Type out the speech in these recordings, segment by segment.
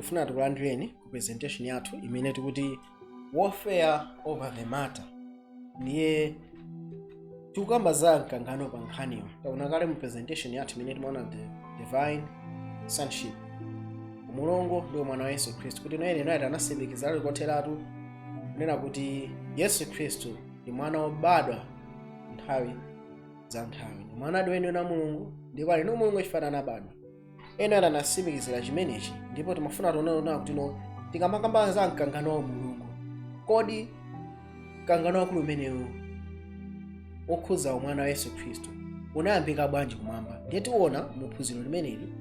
Tikufuna tikulandireni ku presentation yathu imene tikuti "Warfare Over the Matter". Ndiye tikukamba za mkangano pa nkhaniyo. Taona kale mu presentation yathu imene timaona the divine sonship, Mulungu ndi mwana wa Yesu Khristu, kuti noyene noyati anasimikiza ali kotheratu kunena kuti Yesu Khristu ndi mwana wobadwa nthawi za nthawi, ndi mwana weniweni wa Mulungu, ndipo ali ndi Mulungu chifukwa anabadwa. Ena ati anasimikizira chimenechi. Ndipo timafuna tioneona kuti no, tikamakamba za mkangano wa Mulungu, kodi mkangano wakulu umenewu okhudza umwana wa Yesu Khristu unayambika bwanji kumwamba? Ndiye tiona mu phunziro limeneli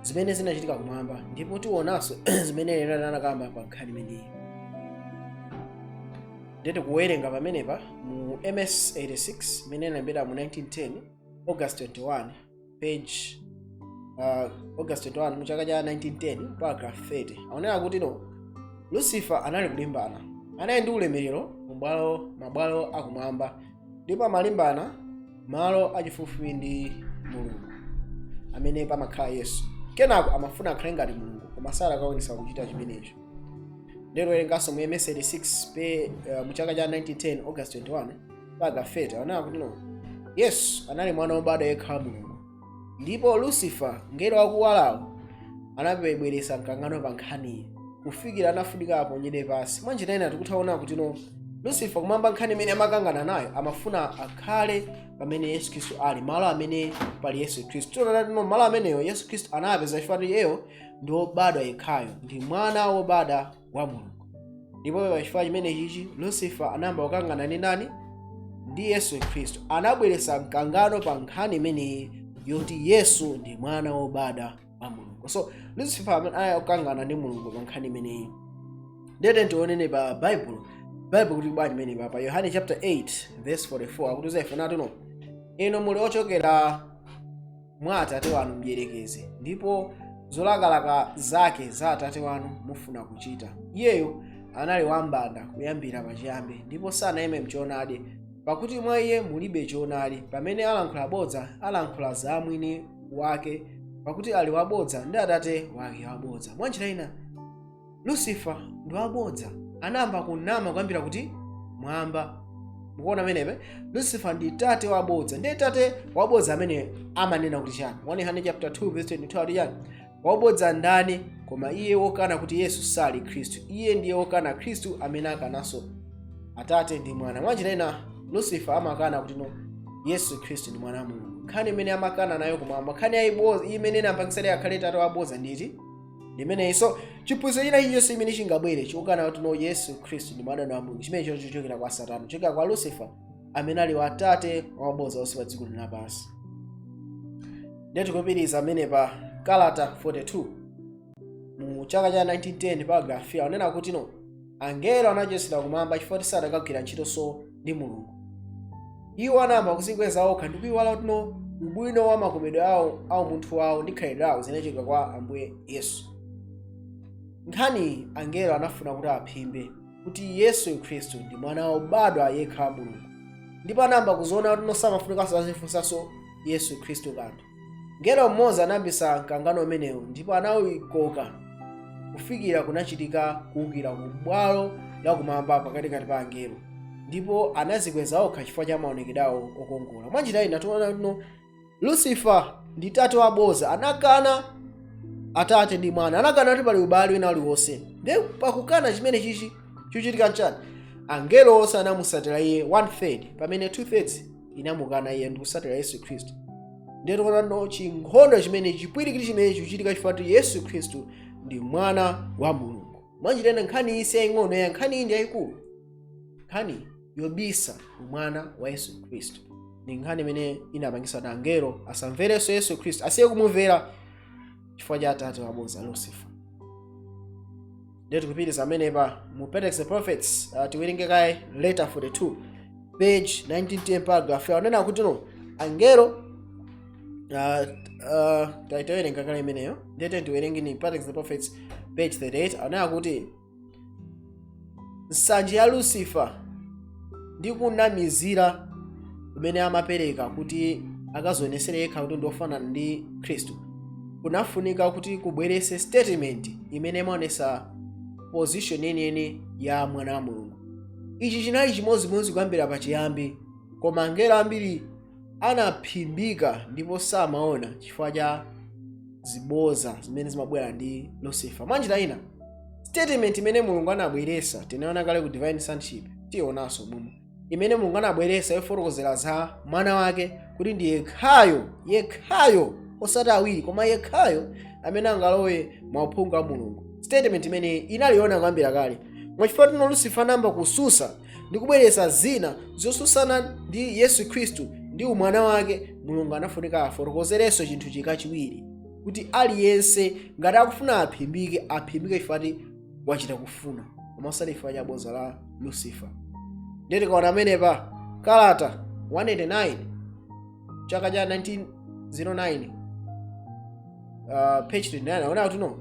zimene zinachitika kumwamba, ndipo tionanso zimene ena anakamba pa nkhani imeneyi. Ndiye tikuwerenga pamenepa mu MS 86 imene inalembedwa mu 1910 August 21, page August 21 mu chaka cha 1910, paragraph 30, aonera kuti no, Lucifer anali kulimbana, anali ndi ulemerero mubwalo, mabwalo akumwamba, ndipo amalimbana malo achifupifupi ndi Mulungu amene pamakhala Yesu. Kenako amafuna akhale ngati Mulungu, koma sadakakwanisa kuchita chimenecho. Ndero werenganso mu MS 86 pe mu chaka cha 1910 August 21, paragraph 30, aonera kuti no, Yesu anali mwana wobadwa yekha wa Mulungu, ndipo Lucifer, ngelo wakuwalawo, anabweretsa mkangano pa nkhaniyi kufikira anafunika aponyedwe pansi. Mwanjira ina tikuthaona kuti no, Lucifer kumwamba, nkhani imene amakangana nayo, amafuna akhale pamene Yesu Khristu ali, malo amene pali Yesu Khristu. Tiona no, malo ameneyo Yesu Khristu anapeza chifukwa iyeyo ndi wobadwa yekhayo, ndi mwana wobadwa wa Mulungu. Ndipo pa chifukwa chimene chichi Lucifer anayamba kukangana ndi ndani? Ndi Yesu Khristu. Anabweretsa mkangano pa nkhani imeneyi yoti Yesu ndi mwana wobadwa wa Mulungu. So Lucifer amene ayakukangana ndi Mulungu pa nkhani imeneyi. Ndete tionene pa Bible, Bible kuti bwanji imene pa Yohane chapter 8 verse 44, akutiuza ife nati no, "Inu muli ochokera mwa atate wanu mdierekezi, ndipo zolakalaka zake za atate wanu mufuna kuchita. Iyeyo anali wambanda kuyambira pachiyambi, ndipo sanayime mchoonadi, pakuti mwa iye mulibe choonadi. Pamene alankhula bodza, alankhula za mwini wake, pakuti ali wabodza ndi atate wake wabodza." Mwanjira ina Lucifer ndi wabodza, anayamba kunama kuyambira kuti mwamba. Mukuona amenepe, Lucifer ndi tate wabodza. Ndiye tate wabodza amene amanena kuti chani? 1 Yohane chapter 2 verse 22 akuti chani? "Wabodza ndani koma iye wokana kuti Yesu sali Khristu? Iye ndiye wokana Khristu amene akananso Atate ndi Mwana." Mwanjira ina Lucifer amakana kuti no, Yesu Khristu ndi mwana wa Mulungu. Nkhani imene amakana nayo kumwamba, nkhani yayiboza imene inampangisa akhale tate wabodza, nditi ndimeneyi. So chiphunzitso china chilichonse imene chingabwere chokana kuti no, Yesu Khristu ndi mwana wa Mulungu, chimene chocho chochokera kwa Satana, chochokera kwa Lucifer amene ali watate wabodza onse pa dziko lapansi. Ndiye tikupitiriza amene pa kalata 42 mu chaka cha 1910, paragraph aonena kuti no, angelo anachotsedwa kumwamba chifukwa sadakagwira ntchito so ndi Mulungu. Iwo anayamba kuzikweza okha ndi kuyiwala kuti no, ubwino wa makomedwe awo au munthu wawo ndi khalidwe lawo zinachoka kwa Ambuye Yesu. Nkhani angelo anafuna kuti aphimbe kuti Yesu Khristu ndi mwana wobadwa yekha wa Mulungu, ndipo anayamba kuziona kuti no, samafunikanso azifunsanso Yesu Khristu kanthu. Ngelo mmodzi anayambisa mkangano umenewu ndipo anawikoka kufikira kunachitika kuwukira ku bwalo lakumwamba pakatikati pa angelo, ndipo anazikweza okha chifukwa cha maonekedwe awo okongola. Mwanjira ina tiona kuti no, Lucifer ndi tate wabodza, anakana Atate ndi Mwana, anakana kuti pali ubale wina uliwonse. Ndiye pakukana chimene chichi chikuchitika nchani? Angelo onse anamusatira iye, one third, pamene two thirds inamukana iye ndikusatira Yesu Khristu. Ndiye tikuona no, chinkhondo chimene, chipwirikiti chimene chikuchitika chifukwa kuti Yesu Khristu ndi mwana wa Mulungu. Mwanjira ina nkhani iyi si yaying'ono ya nkhani iyi ndi yayikulu. Nkhani yobisa umwana wa Yesu Khristu ndi nkhani imene inapangisa kuti angelo asamverenso Yesu Khristu, asiye kumumvera chifukwa cha atate wabodza Lucifer. Ndiye tikupitiriza amenepa mu Patriarchs and Prophets, tiwerenge kaye letter 42, page 1910, paragraph yaonena kuti no, angelo tawerenga kale imeneyo. Ndiye tiwerenge ni Patriarchs and Prophets page 38, anena kuti nsanje ya Lucifer ndi kunamizira kumene amapereka kuti akazionesere yekha kuti ndiofanana ndi Khristu. Kunafunika kuti kubwerese statement imene imaonesa position yeniyeni ya mwana wa Mulungu. Ichi chinali chimodzimodzi kuyambira pachiyambi, koma angelo ambiri anaphimbika ndipo samaona chifukwa cha ziboza zimene zimabwera ndi Lucifer. Mwanjira ina, statement imene Mulungu anabweresa, tinaona kale ku divine sonship, tionanso mumo, imene Mulungu anabweresa yofotokozera za mwana wake kuti ndi yekhayo, yekhayo, osati awiri, koma yekhayo amene angalowe mauphungu a Mulungu. Statement imene inaliona kuyambira kale, mwachifukwa tino Lucifer anayamba kususa ndi kubweretsa zina zosusana ndi Yesu Khristu ndi umwana wake. Mulungu anafunika afotokozerenso chinthu chikachiwiri kuti aliyense ngati akufuna aphimbike, aphimbike chifukwa wachita kufuna, koma osati chifukwa cha boza la Lucifer. Ndiye tikaona amenepa kalata 189, chaka cha 1909, page 29, aona kuti no,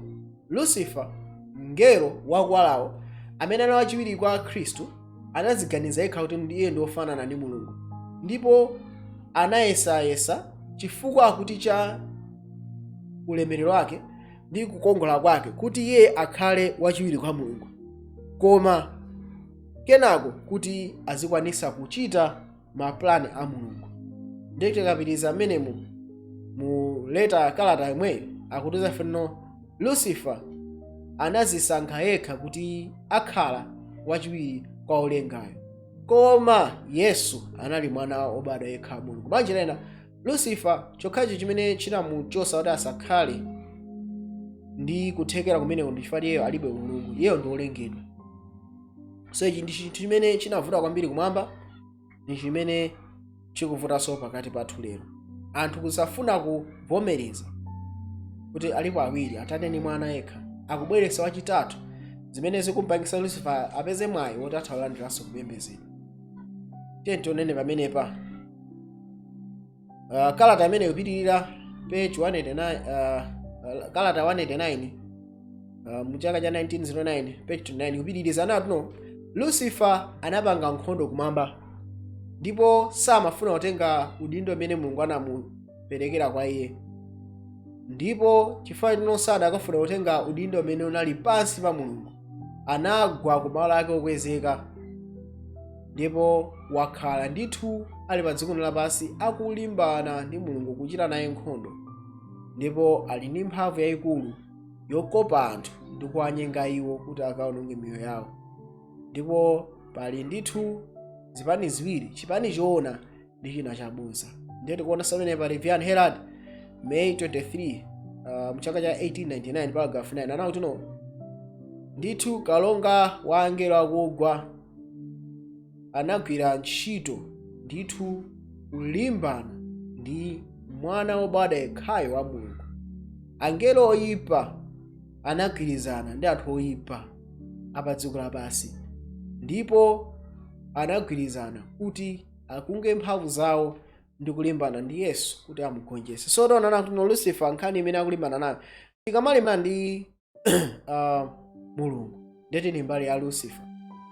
Lucifer, mngelo wakuwalawo amene anali wachiwiri kwa Khristu, anaziganiza yekha kuti iye ndi wofanana ndi Mulungu, ndipo anayesayesa chifukwa akuti cha ulemerero wake ndi kukongola kwake kuti iye akhale wachiwiri kwa Mulungu, koma kenako kuti azikwanisa kuchita mapulani a Mulungu. Ndiye tikapitiriza amenemu mu letter, kalata yomweyo, akutiza feno Lucifer anazisankha yekha kuti akhala wachiwiri kwa olengayo, koma Yesu anali mwana wobadwa yekha wa Mulungu. Mwanjira ina, Lucifer chokhacho chimene chinamuchosa kuti asakhale ndi kuthekera kumeneko ndi chifukwa iyeyo alibe Mulungu, iyeyo ndi wolengedwa. So ichi ndi chinthu chimene chinavuta kwambiri kumwamba, ndi chimene chikuvutanso pakati pathu lero, anthu kusafuna kuvomereza kuti alipo awiri, Atate ndi Mwana yekha. Akubweretsa wachitatu, zimene zikumpangisa Lucifer apeze mwayi woti atha kulandiranso kupembedzedwa. Tiye tionene pamenepa kalata imene ikupitirira page 189, kalata 189, mu chaka cha 1909, page 29, kupitiriza nati no, Lucifer anapanga nkhondo kumwamba ndipo samafuna kutenga udindo umene Mulungu anamuperekera kwa iye. Ndipo chifukwa chino sadakafuna kutenga udindo umene unali pansi pa Mulungu, anagwa ku malo ake okwezeka ndipo wakhala ndithu ali pa dziko lapansi akulimbana ndi Mulungu, kuchita naye nkhondo, ndipo ali ndi mphamvu yayikulu yokopa anthu ndi kuwanyenga iwo kuti akaononge miyoyo yawo. Ndipo pali ndithu zipani ziwiri, chipani choona ndi china chabodza. Ndiye tikuona pamene pa Review and Herald, May 23, mchaka cha 1899, paragraph 9, anakuti no, ndithu kalonga wa angelo akugwa anagwira ntchito ndithu kulimbana ndi mwana wobadwa yekhayo wa Mulungu. Angelo oyipa anagwirizana ndi anthu oyipa apa dziko lapansi ndipo anagwirizana kuti akunge mphamvu zawo ndi kulimbana ndi Yesu kuti amugonjetse. So taonana kuti no, Lucifer nkhani imene akulimbana nayo, tikamalimbana ndi Mulungu, ndeti ni mbali ya Lucifer.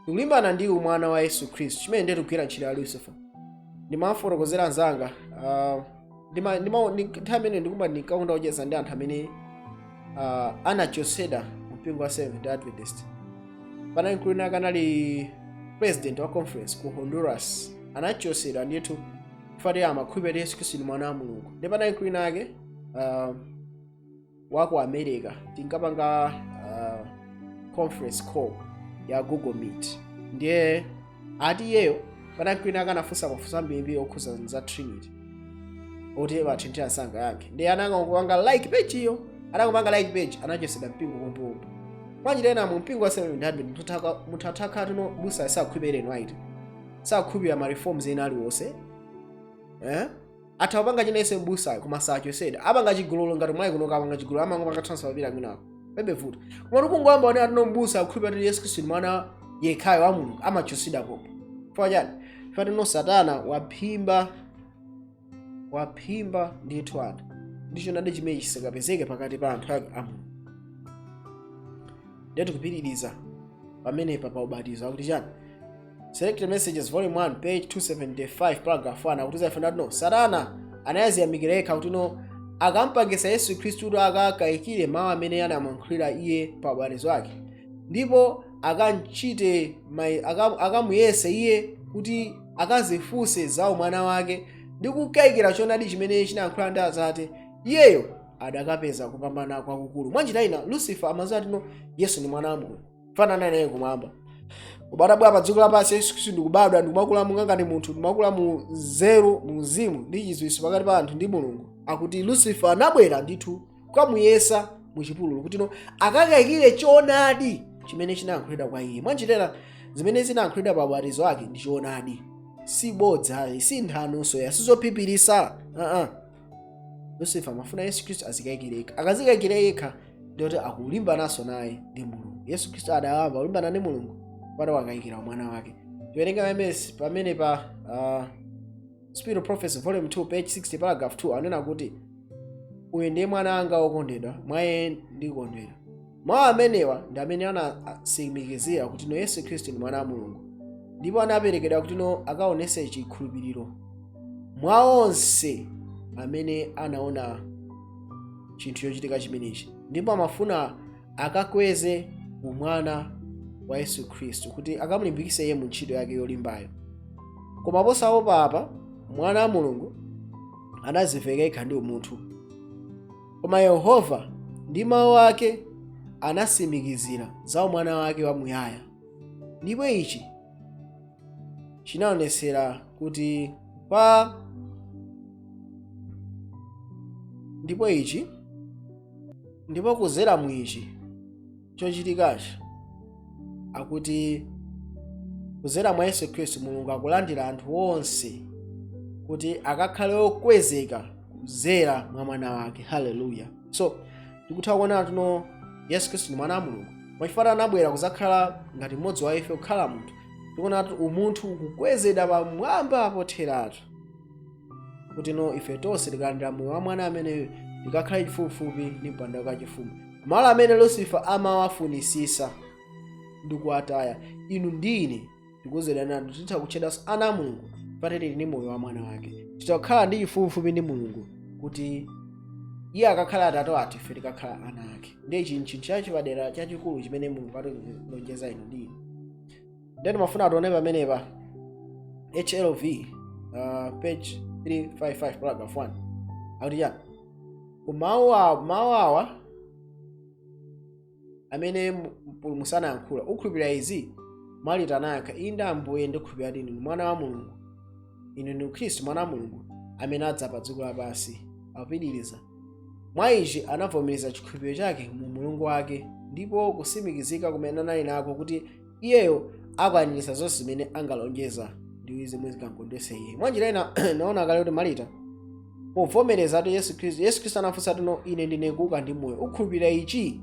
Tikulimbana ndi umwana wa Yesu Khristu, chimene ndiye tikugwira ntchito ya Lucifer. Ndimafotokozera anzanga, nthawi imene ndikumba ndinkakonda kucheza ndi anthu amene anachotsedwa mpingo wa Seventh Day Adventist. Panali mkulu wina kanali president wa conference ku Honduras, anachotsedwa ndithu chifukwa amakhulupirira Yesu Khristu ndi mwana wa Mulungu. Ndi panali mkulu wina ake wa ku America, tinkapanga conference call ya Google Meet. Ndiye ati iyeyo panali mkulu wina ake anafunsa mafunso ambirimbiri okhuza za Trinity oti pa Trinity ansanga yake. Ndiye anangopanga like page iyo, anangopanga like page, anachotsedwa mpingo pompopompo. Mwanjira ena, mu mpingo wa Seventh Advent munthu atakhala tuno busa sakhulupirira enu aiti sakhulupirira ma reforms ena aliwonse, eh? Atha kupanga chinense mbusayo koma sachotsedwa. Apanga chigololo, ngati mwayi kuno kapanga chigololo, amangopanga transfer papira kwinako, pebe vuto. Koma tikungoyamba one atino mbusa akukhulupirira kuti Yesu Khristu ndi mwana yekhayo wa Mulungu, amachotsedwa popo. Chifukwa chani? Chifukwa tino Satana waphimba, waphimba ndithu anthu ndicho nade chimene chisakapezeke pakati pa anthu ake a Mulungu. Ndiye tikupitiriza pamenepa pa ubatizo, akuti chani? Selected Messages, volume 1, page 275, paragraph 1, akutiza ife no, Satana anayaziyamikira yekha kuti no, Akampangisa Yesu Khristu kuti akakayikire mawu amene anamuyankhulira iye pa ubatizo wake, ndipo akamchite akamuyese iye kuti akazifunse za umwana wake ndi kukayikira choonadi chimene chinayankhula ndi Atate, iyeyo adakapeza kupambana kwakukulu. Mwanjira ina, Lucifer amadziwa tino Yesu ndi Mwana wa Mulungu, fanana naye kumwamba. Koma atabwera pa dziko lapansi Yesu Khristu ndikubadwa, ndikumakula monga ngati munthu, ndikumakula mu nzeru, mu mzimu ndi chidziwitso pakati pa anthu ndi Mulungu, akuti Lucifer anabwera ndithu kukamuyesa mu chipululu kuti no akakayikire choonadi chimene chinayankhulidwa kwa iye. Mwanjira, zimene zinayankhulidwa pa ubatizo wake ndi choonadi, si bodza, si nthanonso ya sizophiphirisa. Lucifer amafuna Yesu Khristu azikayikire yekha. Akazikayikire yekha, ndiyoti akulimbananso naye ndi Mulungu. Yesu Khristu adayamba kulimbana ndi Mulungu pano wakayikira mwana wake. Tiwerenga ms pamene pa Spirit of Prophecy, volume 2, page 60, paragraph 2, anena kuti, "Uyu ndiye mwana anga wokondedwa, mwa iye ndikondwera." Mawu amenewa ndi amene anatsimikizira kuti no Yesu Khristu ndi Mwana wa Mulungu, ndipo anaperekedwa kuti no akaonese chikhulupiriro mwa onse amene anaona chinthu chochitika chimenechi, ndipo amafuna akakweze umwana wa Yesu Khristu kuti akamulimbikitse iye mu ntchito yake yolimbayo. Koma posaopa apa, Mwana wa Mulungu anaziveka yekha ndi umunthu, koma Yehova ndi mawu ake anatsimikizira za umwana wake wamuyaya, ndipo ichi chinaonesera kuti pa ndipo ichi ndipo kuzera mu ichi chochitikachi, akuti kuzera mwa Yesu Khristu, Mulungu akulandira anthu onse kuti akakhale okwezeka kuzera mwa Mwana wake. Haleluya! So tikutha kuona tuno Yesu Khristu ndi Mwana wa Mulungu, mwachifukwa anabwera kuzakhala ngati mmodzi wa ife, kukhala munthu. Tikuona kuti umunthu ukukwezedwa pamwamba potheratu, kuti no ife tonse tikalandira moyo wa Mwana ameneyo, tikakhale chifupifupi ndi mpando wachifumu, malo amene Lucifer amawafunisisa ndi kuwataya. Inu ndi ine tikuzedwa nanu, titha kutchedwanso ana a Mulungu pate tili ndi moyo wa Mwana wake. Titakhala ndi chifupifupi ndi Mulungu kuti iye akakhala Atate athu, ife tikakhala ana ake. Ndiye ichi nchinthu chachipadera chachikulu chimene Mulungu atilonjeza inu ndi ine. Ndiye timafuna tione pamenepa HLV, page 355, paragraph 1, akuti chani? Mawu awa amene Mpulumutsi anayankhula, "Ukhulupirira izi?" Marita anayankha, "Inde Ambuye, ndikhulupirira kuti inu Mwana wa Mulungu, inu ndi Khristu, Mwana wa Mulungu amene adza pa dziko lapansi." Akupitiriza, mwa ichi anavomereza chikhulupiriro chake mu Mulungu wake ndipo kusimikizika kumene anali nako kuti iyeyo akwaniritsa zonse zimene angalonjeza ndi zomwe zingamkondwetse iye. Mwanjira ina, naona kale kuti Marita povomereza kuti Yesu Khristu, Yesu Khristu anafunsa tino, "Ine ndine kuuka ndi moyo, ukhulupirira ichi?"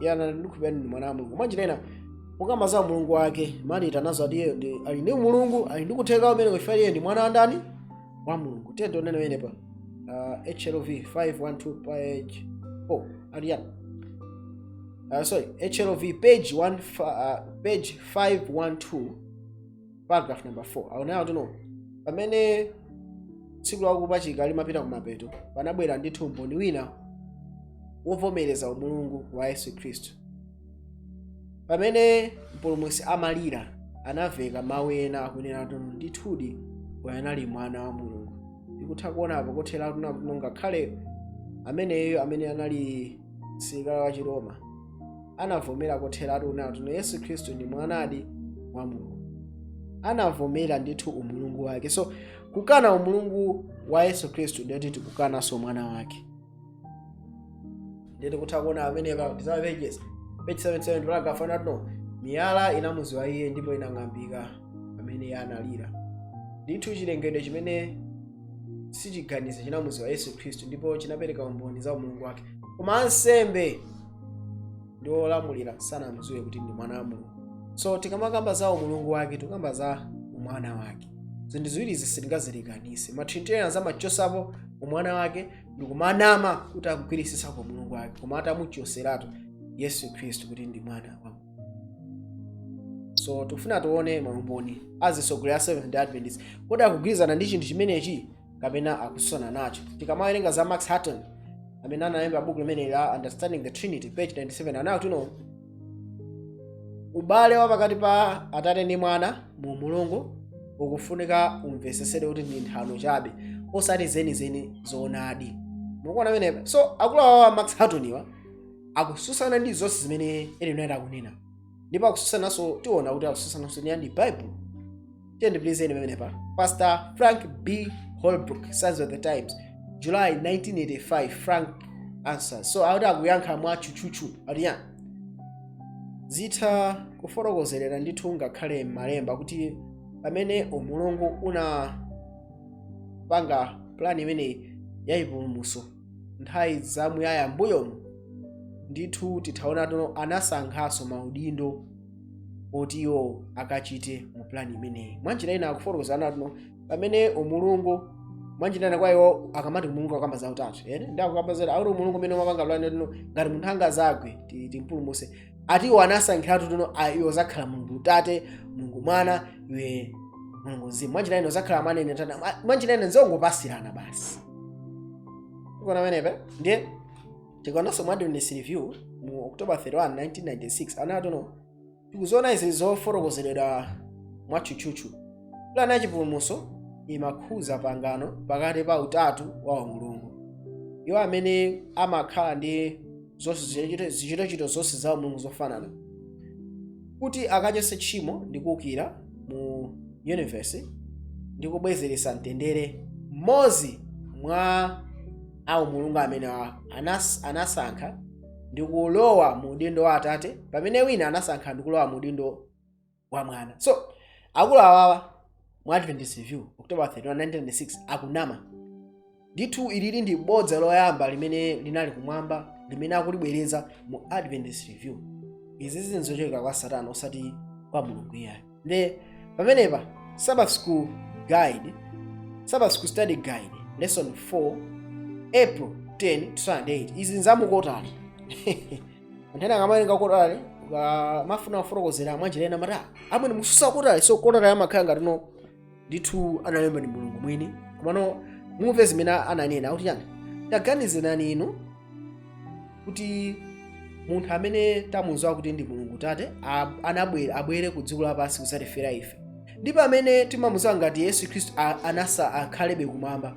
Iye anati, "Ndikhulupirira ndinu Mwana wa Mulungu." Mwanjira ina, mukamba za Mulungu wake, Marita anazo kuti iyeyo ndi ali ndi Mulungu, ali ndi kutheka umene kuchifukwa iye ndi mwana wa ndani? Wa Mulungu. Tiye tionene pamenepa HLV 512 page 4 ali yani, sorry, HLV page 1, page 512, paragraph number 4, aonera kuti no pamene tsiku lakupachika limapita kumapeto, panabwera ndithu mboni wina wovomereza umulungu wa Yesu Khristu. Pamene Mpulumutsi amalira, anamveka mawu ena akunena kuti, "Ndithudi uyu anali Mwana wa Mulungu." Tikutha kuonapo kothera kuti ngakhale ameneyo amene anali msilikali wa Chiroma anavomera kotheratu kunena kuti Yesu Khristu ndi Mwanadi wa Mulungu. Anavomera ndithu umulungu wake. So kukana umulungu wa Yesu Khristu ndiyoti tikukananso Mwana wake. Ndiye tikutha kuona amenepa ndizama pages, page 77, paragraph 1, no miyala inamuziwa iye ndipo inang'ambika pamene iye analira. Ndithu chilengedwe chimene sichiganiza chinamuziwa Yesu Khristu ndipo chinapereka umboni za umulungu wake, koma ansembe ndi olamulira sanamuziwe kuti ndi Mwana wa Mulungu. So tikamakamba za umulungu wake, tikamba za umwana wake. Zinthu ziwirizi sitingazilekanise. Ma Trinitarians amachosapo umwana wake ndikumanama kuti akugwirisisa kwa Mulungu wake, koma atamuchoseratu Yesu Khristu kuti ndi Mwana wa Mulungu. So tikufuna tione maumboni azisogolera a Seventh Day Adventist, kodi akugwirizana ndi chinthu chimenechi kapena akususana nacho? Tikamawerenga za Max Hutton Amene analemba buku limene la Understanding the Trinity, page 97, anakuti no, ubale wa pakati pa Atate ndi Mwana mu Mulungu ukufunika umvesesere kuti ndi nthano chabe, osati zenizeni zoonadi. Mukuona pamenepa? So akulu awawa, Max Hutton, akususana ndi zonse zimene Ellen White akunena, ndipo akususananso, tiona kuti akususananso ndi Bible. Tiye ndipilizeni pamenepa. Pastor Frank B Holbrook, Signs of the Times, July 1985. Frank answers. So akuti akuyankha mwa tchutchutchu, akuti yani, zitha kufotokozerera ndithu ngakhale m'malemba kuti pamene umulungu unapanga plan imeneyi yachipulumutso nthawi zamuyaya mbuyomu, ndithu tithaona tono anasankhanso maudindo oti iwo akachite mu plan imeneyi. Mwanjira ina akufotokoza anatuno pamene umulungu, mwanjira ina kwa iwo akamati umulungu akamba za utatu, ene ndi akukamba zera akuti umulungu umene umapanga plan tuno ngati munthu angazagwe timpulumuse, ati iwo anasankhiratu tuno iwo zakhala Mulungu Tate, Mulungu Mwana, iwe Mulungu Mzimu. Mwanjira ina zakhala Mwana, ine Tate. Mwanjira ina nzongopasirana basi. Ukuona pamenepa? Ndiye tikaonanso mwa Adventist Review mu October 31, 1996, anatono tikuziona izi zofotokozeredwa mwatchutchutchu. Plan yachipulumutso imakhuza pangano pakati pa utatu wa Mulungu. Iwo amene amakhala ndi zonse zichitochito zonse za Mulungu zofanana kuti akachotse tchimo ndi kuwukira mu universe ndi kubwezeretsa mtendere, mmodzi mwa awo Mulungu amene anasankha ndi kulowa mu udindo wa Atate, pamene wina anasankha ndi kulowa mu udindo wa Mwana. So akulu awawa mu Adventist Review, October 31, 1996, akunama ndithu. Ilili ndi bodza loyamba limene linali kumwamba limene akulibwereza mu Adventist Review. Izi zinzochokera kwa Satana, osati kwa Mulungu iyayo. Nde pamenepa Sabbath School Guide, Sabbath School Study Guide, lesson 4, April 10, 2008. Izi nzamu quarterly. Anthu ena akamawerenga quarterly, ukamafuna kufotokozera mwanjira ena mata amwene mususa quarterly. So quarterly amakhala ngati no, ndithu analemba ndi Mulungu mwini. Komano mumve zimene ananena, akuti chani? Taganizirani inu kuti munthu amene tamudziwa kuti ndi Mulungu Tate anabwera, abwere ku dziko lapansi kudzatifera ife, ndipo amene timamudziwa ngati Yesu Khristu anasa akhalebe kumwamba,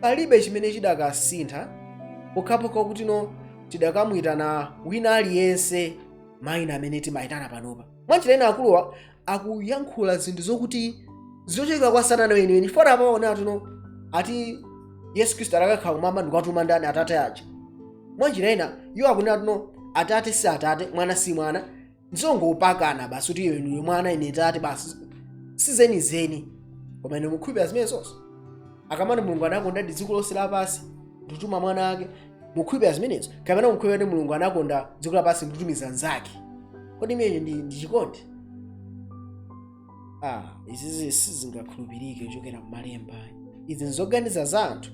palibe chimene chidakasintha pokhapokha kuti no, tidakamuyitana wina aliyense mayina amene timayitana panopa. Mwanjira ina akuluwa akuyankhula zinthu zokuti zochokera kwa Satana weniweni. Fora apaona tuno ati Yesu Khristu atakakhala kumwamba ndikatuma ndani? Atate aja. Mwanjira ina iwo akunena tuno Atate si Atate, Mwana si Mwana, nzongopakana basi kuti iwe ndiwe Mwana, ine Tate basi, sizenizeni. Koma ine mukhulupirira zimene zonse? Akamati Mulungu anakonda ndi dziko lonse lapansi ndikutuma Mwana ake, mukhulupirira zimenezo, kapena mukhulupirira kuti Mulungu anakonda dziko lapansi ndikutumiza nzake? Kodi imeneyo ndi chikondi? Ah, izizi sizingakhulupirike kuchokera m'malemba. Izi nzoganiza za anthu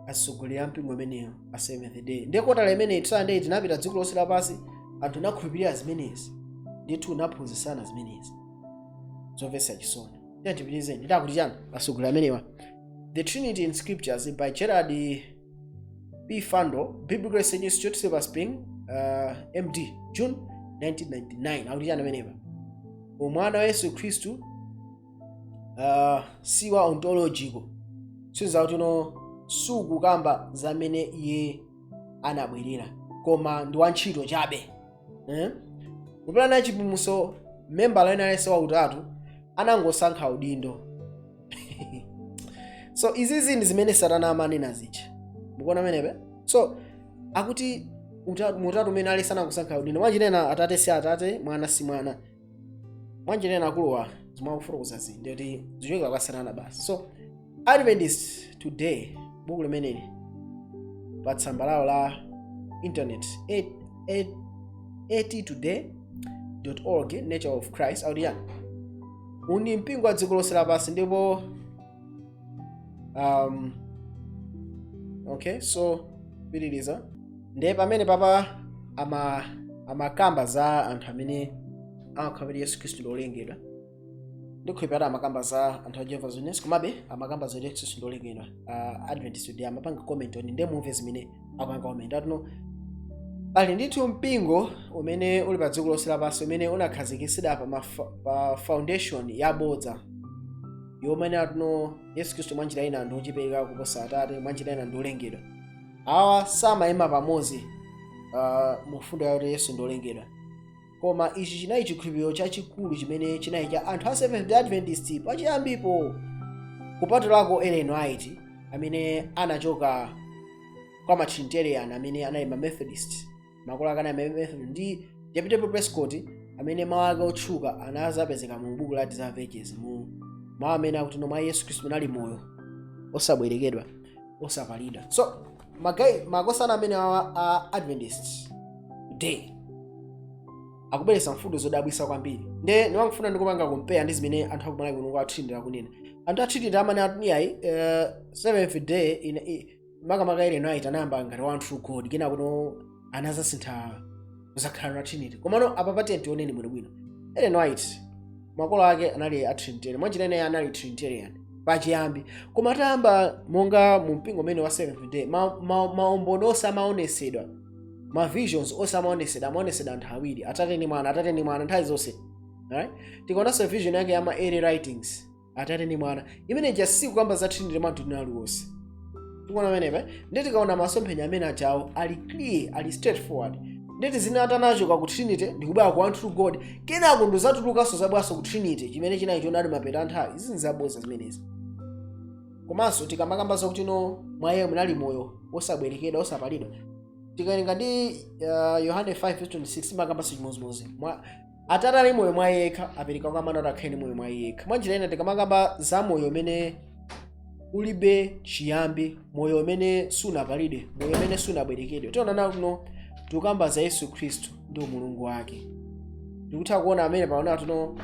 atsogoleri a mpingo imeneyo a Seventh Day. Ndiye quarterly imeneyi 2008 tinapita dziko lonse lapansi, anthu nakhulupirira zimenezi ndithu, naphunzitsana zimenezi. Zomvetsa chisoni. Tiye tipitirize. Nditakuti chani atsogoleri amenewa? The Trinity in Scriptures by Gerald P Fandel, Biblical Research Institute, Silver Spring, MD, June 1999, akuti chani amenepa? Umwana wa Yesu Khristu si wa ontological, sizakuti no, sukukamba zamene iye anabwerera, koma ndi wantchito chabe, eh? Kupulana chipulumutso, membala ena aliyense wa utatu anangosankha udindo. So izizi ndi zimene Satana amanena zija. Mukuona menepe? So akuti mutatu umene aliyense anangosankha udindo. Mwanjinena Atate si Atate, Mwana si Mwana. Mwanjinena akuluwa zimakufotokoza zi ndikuti zichokera kwa Satana basi. So Adventist Today, buku limeneli pa tsamba lawo la internet, attoday.org, Nature of Christ, akuti yani, uwu ndi mpingo wa dziko lonse lapansi ndipo okay, so pitiriza. Ndiye pamene papa amakamba za anthu amene amakhulupirira Yesu Khristu ndi olengedwa, ndikhulupirira amakamba za anthu a Jehovah's Witness, komabe amakamba za Yesu Khristu ndi olengedwa. Adventist Today amapanga comment on, ndiye mumve zimene Akupanga comment atuno pali ndithu mpingo umene uli pa dziko lonse lapansi umene unakhazikitsidwa pa foundation yabodza yomwe atuno Yesu Khristu mwanjira ina ndi wochipereka kuposa Atate, mwanjira ina ndi olengedwa. Awa samayima pamodzi mu mfundo yakuti Yesu ndi olengedwa, koma ichi chinali chikhulupiriro chachikulu chimene chinali cha anthu a Seventh Day Adventist pachiyambipo, kupatulako Ellen White amene anachoka kwa ma Trinitarian amene anali ma Methodist, makolo ake anali ma Methodist, ndi W. W. Prescott amene mawu ake otchuka anazapezeka mu buku la Desire of Ages, mu mawu amene akuti no, mwa Yesu Khristu munali moyo osabwerekedwa, osapalidwa. So magai makosana amene awa a Adventist Today akubweretsa mfundo zodabwitsa kwambiri. Nde ndiwangofuna ndikupanga compare ndi zimene anthu akumalawi kuno kwa Trinity akunena. Anthu a Trinity amene ati ayi, Seventh Day makamaka Ellen White anayamba ngati One True God, kena kuno anazasintha kuzakhala na Trinity. Komano apa patiye tioneni bwinobwino. Ellen White makolo ake anali a Trinitarian, mwanjira ineyi anali Trinitarian pachiyambi, koma atayamba monga mu mpingo umene wa Seventh Day, maumboni onse amaonesedwa, ma visions onse amaonesedwa, amaonesedwa anthu awiri, Atate ndi Mwana, Atate ndi Mwana nthawi zonse, right? Tikaonanso vision yake ya ma early writings, Atate ndi Mwana, imene ija sikukamba za Trinity mwa mtundu aliwonse. Tikuona pamenepa ndi tikaona masomphenya amene ajawo ali clear, ali straightforward. Nditi zina atanachoka ku Trinity ndikubwera ku One True God, kenako ndizatulukanso zabwanso ku Trinity chimene chinali chonadi mapeto a nthawi. Izi nzaboza zimenezi. Komanso tikamakamba zakuti no, mwa iye munali moyo osabwerekedwa, osapalidwa, tikawerenga ndi Yohane 5:26 imakambanso chimodzimodzi, mwa Atate ali moyo mwa yekha apereka kwa Mwana kuti akhale ndi moyo mwa yekha. Mwanjira ina tikamakamba za moyo umene ulibe chiyambi, moyo umene sunapalidwe, moyo umene sunabwerekedwe, tiona kuno tikukamba za Yesu Khristu ndi umulungu wake. Tikutha kuona amene paona tuno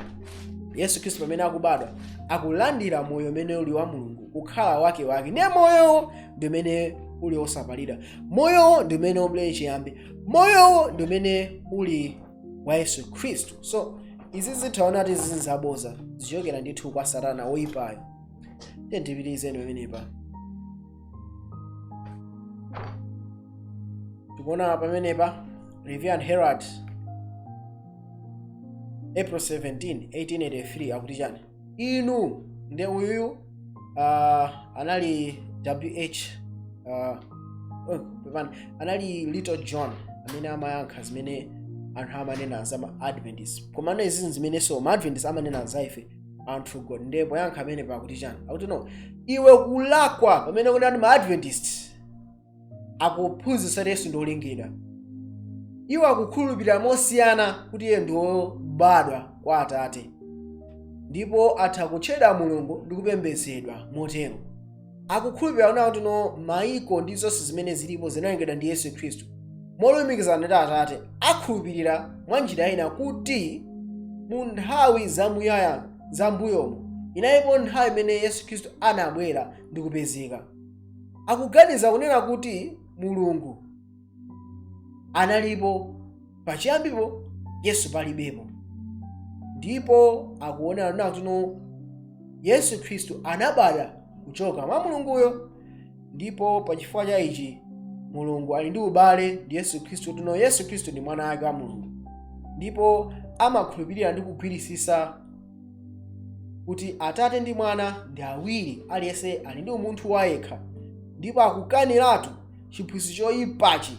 Yesu Khristu pamene akubadwa akulandira moyo umene uli wa Mulungu kukhala wake wake, ndiye moyowo ndi umene uli osapalidwa, moyowo ndi umene ulibe chiyambi, moyowo ndi umene uli wa Yesu Khristu. So izi zithaona kuti izi nzaboza, zichokera ndithu kwa Satana woyipayo. Tiye ndipitirizeni pamenepa. Tikuona pamenepa Review and Herald, April 17 1883, akuti chani? Inu nde uyuyu anali wh oh, pepani, anali Little John amene amayankha zimene anthu amanena za ma Adventist, komano izi zimenenso ma Adventist amanena za ife anthu God. Ndiye poyankha amene pakuti chani? Akuti no, iwe kulakwa pamene kunati ma Adventist akuphunzitsa Yesu ndi olengedwa. Iwo akukhulupirira mosiyana kuti iye ndi wobadwa kwa Atate ndipo atha kutchedwa Mulungu ndi kupembedzedwa motero. Akukhulupirira kunena kuti no, maiko ndi zonse zimene zilipo zinalengedwa ndi Yesu Khristu molumikizana ndi Atate. Akhulupirira mwa njira ina kuti mu nthawi zamuyaya zambuyomo inalipo nthawi imene Yesu Khristu anabwera ndi kupezeka. Akuganiza kunena kuti Mulungu analipo pachiyambipo Yesu palibepo, ndipo akuonera kunena kuti no, Yesu Khristu anabadwa kuchoka mwa Mulunguyo, ndipo pachifukwa cha ichi Mulungu ali ndi ubale ndi Yesu Khristu, kuti no, Yesu Khristu ndi mwana wake wa Mulungu, ndipo amakhulupirira ndi kugwirisisa kuti Atate ndi Mwana ndi awiri, aliyense ali ndi umunthu wayekha, ndipo akukaniratu chiphunzitso choyipachi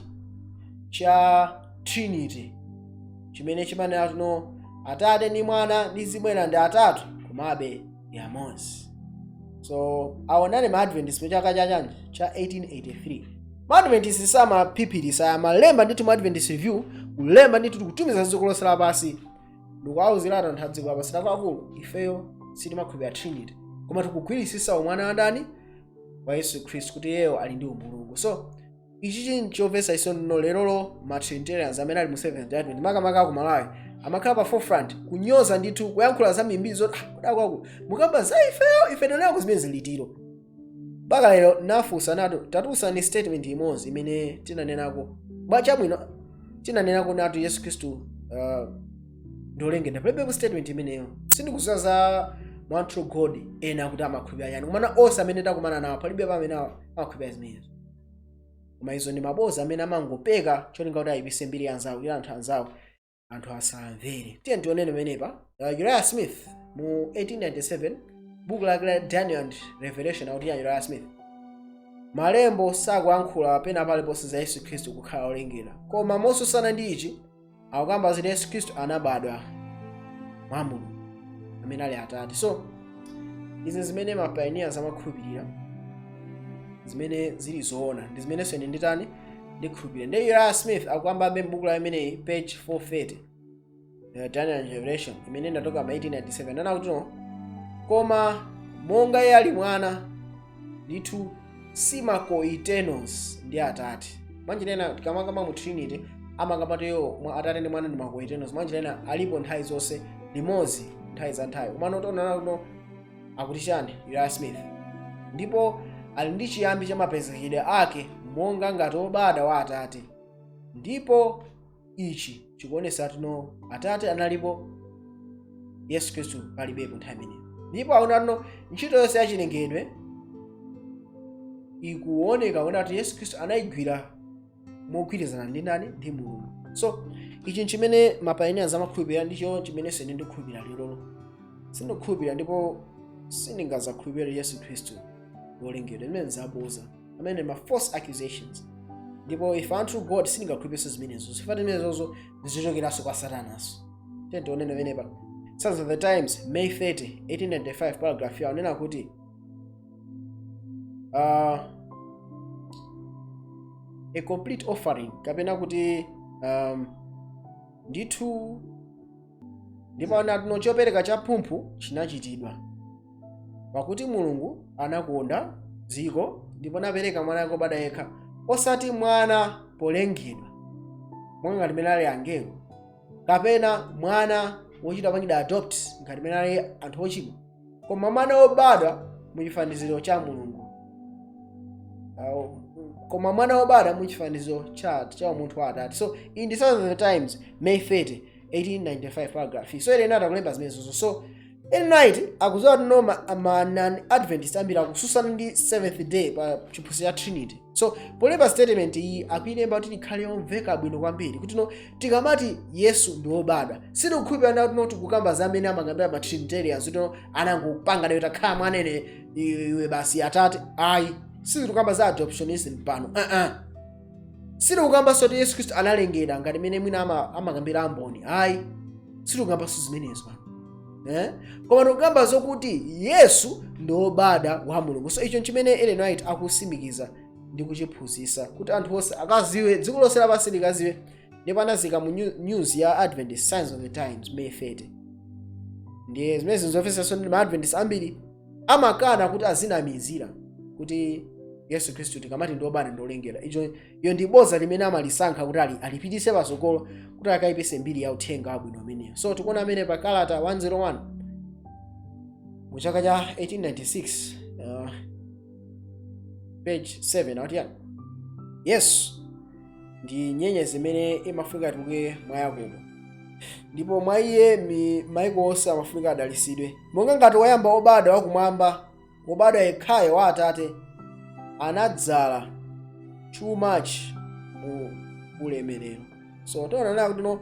cha Trinity chimene chimanena tuno Atate ndi Mwana ndi Mzimu ndi atatu komabe ndi amodzi. So aonane ma Adventist mu chaka chachanji cha 1883. Ma Adventist samaphiphirisa, amalemba ndithu mu Adventist Review, kulemba ndithu kutumiza dziko lonse lapansi ndikuwawuziratu anthu a dziko lapansi, akuluakulu, ifeyo sitimakhulupirira Trinity, koma tikugwirisisa umwana wa ndani? Wa Yesu Khristu, kuti iyeyo ali ndi umulungu. So ichi chinchomvetsa chisoni no lerolo ma Trinitarians amene ali mu Seventh Day Advent, makamaka ku Malawi, amakhala pa forefront kunyoza ndithu, kuyankhula za mimbi zoti ah, kudakwaku mukamba za ifeyo, ife tinenako zimene zilitiro. Mpaka lero nafunsa nato, tatiuzani statement imodzi imene tinanenako bwachabwino, tinanenako natu Yesu Khristu ndolengedwa. Palibepo statement imeneyo. Sindikuziwa za One True God ena kuti amakhulupirira yani, komana onse amene takumana nawo palibe pa amene amakhulupirira zimenezo. Koma izo ndi maboza amene amangopeka cholinga kuti ayipise mbiri ya anzawo, kuti anthu anzawo anthu asamvere. Tiye tionene pamenepa. Uriah Smith mu 1897, buku lake la Daniel and Revelation, akuti ya Uriah Smith, malembo sakuyankhula pena paliponse za Yesu Khristu kukhala olengedwa, koma mosusana ndi ichi akukamba zoti Yesu Khristu anabadwa mwa Mulungu amene ali Atate. So izi zimene ma pioneers amakhulupirira, zimene zili zoona, ndi zimenenso ine nditani, ndikhulupirira. Ndi Uriah Smith akukambabe m'buku la imeneyi, page 430, Daniel and Revelation, imene inatoka ma 1897, nana kuti no, koma monga iye ali mwana ndithu si ma coeternals ndi Atate. Mwanjirena tikamakamba mu Trinity, amakambatiyo mwa Atate ndi Mwana ndi ma coeternals, mwanjirena alipo nthawi zonse limodzi, nthawi za nthawi. Komano tionana kuno akuti chani Uriah Smith? Ndipo ali ndi chiyambi cha mapezekedwe ake monga ngati wobadwa wa Atate, ndipo ichi chikuonesa tino Atate analipo Yesu Khristu palibepo nthawi imeneyo. Ndipo aona tino ntchito yonse yachilengedwe ikuoneka kuona kuti Yesu Khristu anayigwira mogwirizana ndi ndani? Ndi Mulungu. So ichi nchimene ma pioneers amakhulupirira, ndicho chimenenso ine ndikukhulupirira lero. Sindikukhulupirira ndipo sindingazakhulupirira Yesu Khristu wolengedwa. Imene nzaboza, amene ma false accusations. Ndipo if unto God sindingakhulupirirenso zimenezo, zifukwa zimenezozo ndizochokeranso kwa Satanaso. Tiye tionene pamenepa Signs of the Times, May 30, 1895, paragraph yawo nena kuti a complete offering, kapena kuti ndithu, ndipo anatino chopereka cha phumphu chinachitidwa, pakuti Mulungu anakonda dziko ndipo anapereka mwana wake wobadwa yekha, osati mwana polengedwa monga ngati mmene ali angelo, kapena mwana wochita pangidwa adopt ngati mmene ali anthu ochimwa, koma mwana wobadwa muchifaniziro cha Mulungu, koma mwana wobadwa muchifaniziro cha umunthu wa Atate. So in the Signs of the Times, May 30, 1895, paragraph. So Ellen atakulemba zimenezozo. So Ellen White akudziwa kuti no, ma non-Adventist ambiri akususana ndi Seventh Day pa chiphunzitso cha Trinity. So polemba statement iyi, akuilemba kuti ikhale yomveka bwino kwambiri, kuti no, tikamati Yesu ndi wobadwa, sitikukhulupirira kuti no, tikukamba za amene amakambira ma Trinitarians, kuti no, anangopanga nayo takhala mwana ine iwe basi Atate. Ayi, sitikukamba za adoptionism pano, uh-uh. Sitikukambanso kuti Yesu Khristu analengedwa ngati mmene mwina amakambira amboni. Ayi, sitikukambanso zimenezo pano, eh? Koma tikukamba zokuti Yesu ndi wobadwa wa Mulungu. So icho nchimene Ellen White akusimikiza ndi kuchiphunzitsa kuti anthu onse akaziwe, dziko lonse lapansi likaziwe. Ndipo anazika mu news ya Adventist, Signs of the Times, May 30. Ndiye zimene zinzomvetsanso ndi ma Adventist ambiri amakana kuti azinamizira kuti Yesu Khristu tikamati ndi wobadwa ndi olengedwa. Icho iyo ndi boza limene amalisankha kuti alipitise patsogolo kuti akayipise mbiri ya uthenga wabwino umeneyo. So tikuona amene pa kalata 101 mu chaka cha 1896, page 7, akuti yani Yesu ndi nyenyezi imene imafunika ituluke mwa Yakobo, ndipo mwa iye maiko onse amafunika adalisidwe, monga ngati woyamba wobadwa wakumwamba, wobadwa yekhayo wa Atate, anadzala too much mu ulemerero. So tiona kuti no,